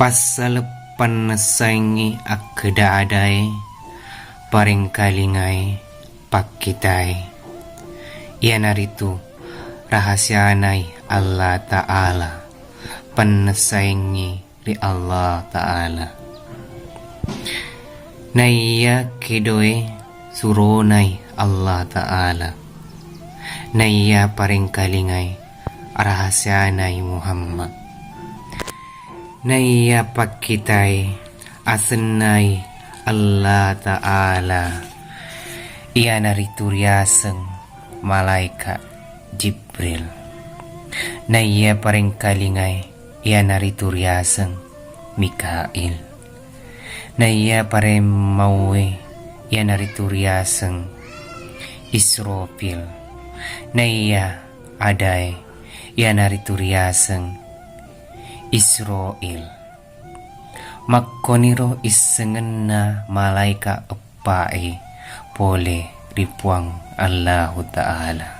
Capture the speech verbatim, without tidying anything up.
Passaleng pannessaengngi akkeda adae, parengkalingae, pakkitae, iyanaritu rahasianai Allah Ta'ala, pannessaengngi ri Allah Ta'ala. Naiya kedoe suronai Allah Ta'ala. Naiya parengkalingai rahasianai Muhammad. Naiya pakkitai asennai Allah Ta'ala, iyanaritu riaseng malaika Jibril. Naiya parengkalingai iyanaritu riaseng Mikail. Naiya paremmauwe iyanaritu riaseng Israfil. Naiya adae iyanaritu riaseng Israil. Makkoniro issengenna malaika eppa'e pole ri Puang Allahu Ta'ala.